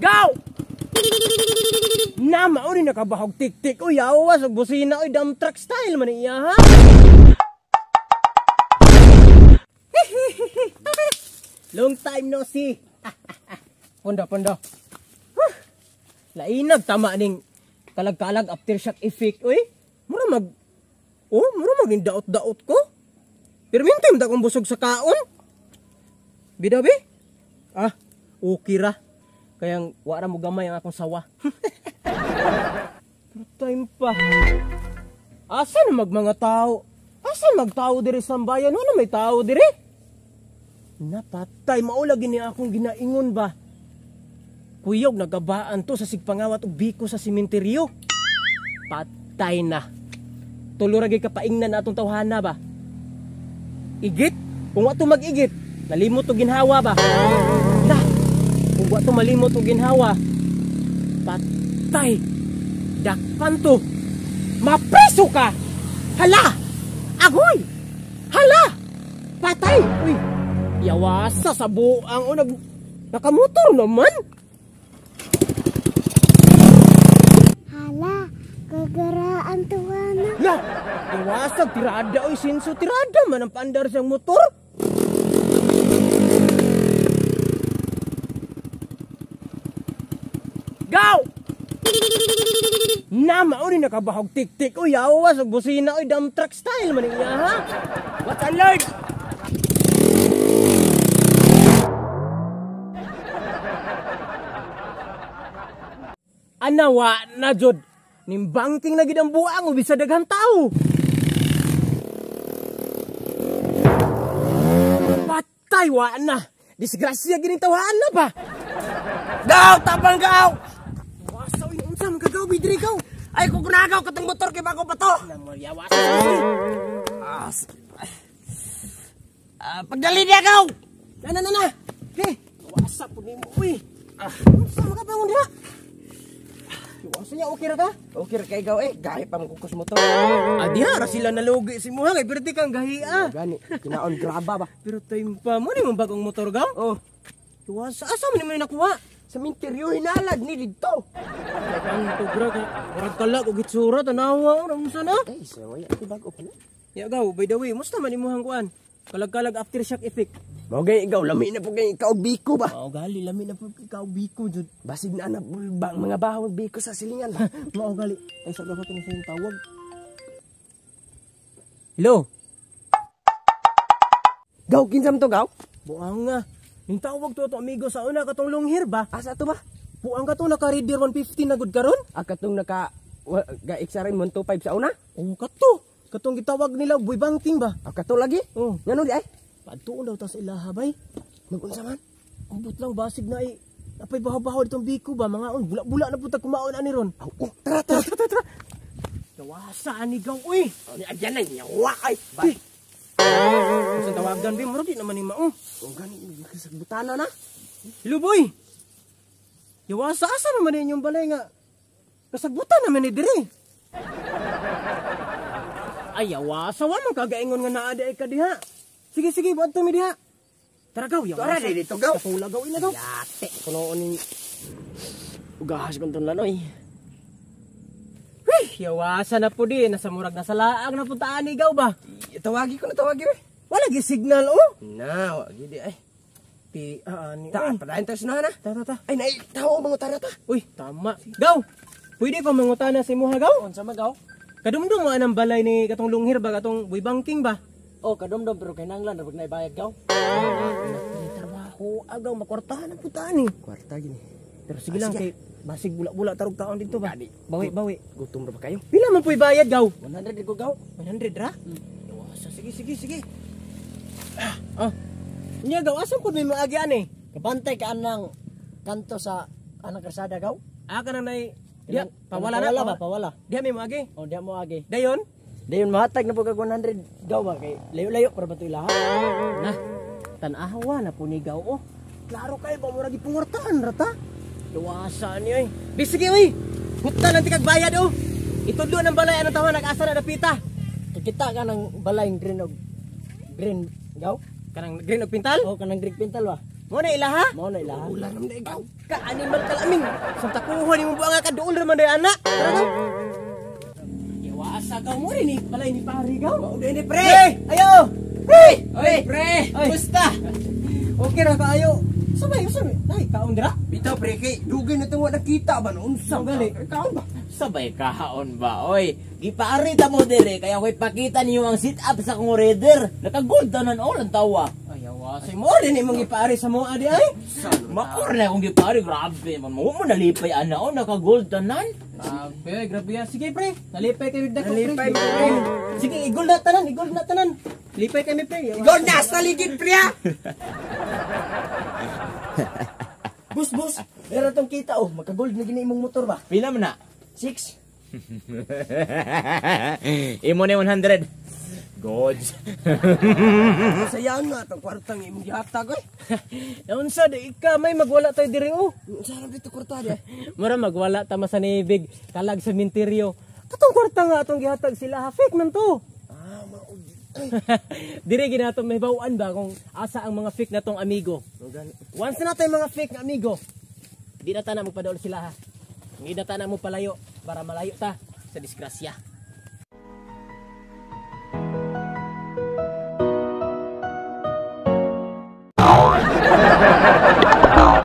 Go! Na mao ni nakabahog tik-tik. Uy, yawa sa busina oy, dump truck style man iya ha. Long time no see. Pondo, pondo. Huh. Lainag tama ning kalag-kalag aftershock effect oy. Mura mag oh, mura maging daot-daot ko. Pero mintim da kong busog sa kaon. Bida be? Ah, okay ra. Kayang wara mo gamay ang akong sawa. Pero time pa. Asa na mag mga tao? Asa magtao diri sa bayan? Wala may tao diri. Napatay, mao lagi ni akong ginaingon ba? Kuyog nagabaan to sa sigpangawat og biko sa sementeryo. Patay na. Tulo ra gyud kapaingnan na atong tawhana ba? Igit? Kung wa to mag-igit, nalimot og ginhawa ba? Na. Kung wa to malimot og ginhawa, patay. Dakpan to. Mapreso ka. Hala. Agoy. Hala. Patay. Uy. Yawasa sa buang o nakamotor naman. Hala, gagaraan tuwana. La, yawasa tirada oy sinso tirada man ang paandar siyang motor. Go! Na mao ni nakabahog tik-tik oy, yawa sa busina oy, dump truck style man iya ha. What a lord! Anawa na jud. Nimbangking na gid ang buang o bisa daghang tao. Patay wa na. Disgrasya gid tawhaan na ba. Gaw tabang gaw. Wasa oy unsa man kagaw bidri gaw. Ay kung nagaw katong motor kay bago pa to. Yawasa. Pagdali niya gaw. Na na na. Okay. Wasa pud nimo uy. Unsa man ka bangon diha? Iwasan niya, okay ra ka? Okay ra kay gaw eh, gahi pa mong motor. Ah, diha ra sila nalugi si muha kay perti kang gahi ah. Gani, kinaon graba ba. Pero time pa mo ni mong bagong motor gaw? Oh. Iwasa, asa man nimo nakuha? Sa minteryo hinalag ni didto. Ang tugra ka, murag kalag og itsura tanawa unsa na? Ay, saway ako bago pa na. Ya gaw, by the way, musta man imuhang kuan? Kalag-kalag aftershock effect. Mao gay ikaw lami na pud kay ikaw biko ba? Mao gali lami na pud ikaw biko jud. Basig na na bang mga baho biko sa silingan ba. Mao gali. Ay sa dapat ni siyang tawag. Hello. Gaw kinsam to gaw? Buang nga. Ning tawag to ato amigo sa una katong longhir ba? Asa to ba? Buang ka to naka Rider 150 na gud karon? Ah, katong naka ga XRM 125 sa una? Oh, kato. Katong gitawag nila boy banking ba? Ah, kato lagi? Oh. Ngano di ay? Padtuon daw ta sa ilaha bay. Magunsa man? Ambot lang basig na ay napay bahaw-bahaw ditong biko ba mga on bula-bula na pud ta kumaon ani ron. Oh, tara tara tara tara. Dawasa ani gaw uy. Oh, ni agyan na nyawa ay. Bay. Unsang tawagan bi murag di naman ni mao. Oh, gani kasabutana na. Hello boy. Yawasa asa naman inyong balay nga kasagbutan naman ni diri. Ay yawasa wa man kagaingon nga naa di ay ka diha. Sige sige buadto mi diha. Tara gaw yawasa. Tara dito gaw. Katula gaw ina gaw. Yate kuno ning ugahas kon tunlan oy. Hey, yawasa na po di nasa murag nasa laag na puntaan ni gaw ba. Tawagi ko na tawagi we. Wala gi signal oh. Na, wagi di ay. Pi ani. Ta, padayon ta sunahan na. Ta ta ta. Ay nai tawo mangutana ta. Uy, tama. Gaw. Pwede ko mangutana sa imuha gaw? Unsa man gaw? Kadumdum mo anang balay ni katong lunghir ba katong boy banking ba? Oh, kadumdum pero kay nanglan ra pag naibayad gaw. Trabaho agaw makwartahan ang putaan ni. Kwarta gini. Pero sige lang kay basig bula-bula tarog taon dito ba. Bawi bawi. Gutom ra ba kayo? Pila man po'y bayad gaw? 100 ko gaw. 100 ra? Yawasa sige sige sige. Ah. Nya gaw asa pud may maagian eh? Kabantay ka anang kanto sa anang kalsada gaw. Ah kanang nay diya pawala na pawala ba pawala. Diya may maagi. Oh, diya mo agi. Dayon? Dayon mahatag na po kag 100 gaw ba kay layo-layo para ba to ilaha. Na. Tan-awa na po ni gaw oh. Klaro kay ba murag ipungwartahan ra ta. Luwasa ni oy. Di sige oy. Hukta lang ti kag bayad oh. Itudlo ng balay anong tawa nag-asa na dapita. Kakita ka ng balay green og green gaw. Kanang green og pintal? Oh, kanang green pintal ba? Mo na ilaha? Mao na ilaha. Wala naman na ikaw. Ka animal kalaming. Sa takuha ni mo buang ka duol ra man day ana. Tara na. Yawa asa ka mo rin ni balay ni pare gaw. Mao ni pre. Pre, ayo. Pre! Oy, pre. Oy. Kumusta? Okay ra kaayo. Sabay, usab. Ay, kaon dira. Bitaw pre kay dugay na tong wa nakita ba no unsa Ang gali. Kaon ba? Sabay kaon ba, oy. Gipaari ta mo dire, kaya ako'y pakita niyo ang sit-up sa akong reader. Naka-gold tanan all ang tawa. Ayaw, say mo rin imong gipare sa mo adi ay. Maor na akong gipari, grabe man. Mo mo nalipay ana, oh, naka-gold tanan. Grabe, grabe yan. Sige pre, nalipay kayo dako pre. Nalipay, pre. Sige, igol na tanan, igol na tanan. Lipay kami pre. Ikaw na sa ligid pre ah. Bus bus. Meron tong kita oh, maka-gold na gini imong motor ba? Pila man na? 6. Imo na 100. Goods. Sayang nga tong kwartang imong gihatag oy. Unsa di ka may magwala tayo diri oh. Unsa ra dito kwarta di? Mura magwala ta masanibig kalag sa minteryo. Katong kwarta nga atong gihatag sila ha, fake man to. Ah, mao. Dire ginato may bawaan ba kung asa ang mga fake na tong amigo. Once na tayo mga fake na amigo, di na ta na magpadaol sila ha. Hindi na ta na mo palayo para malayo ta sa disgrasya.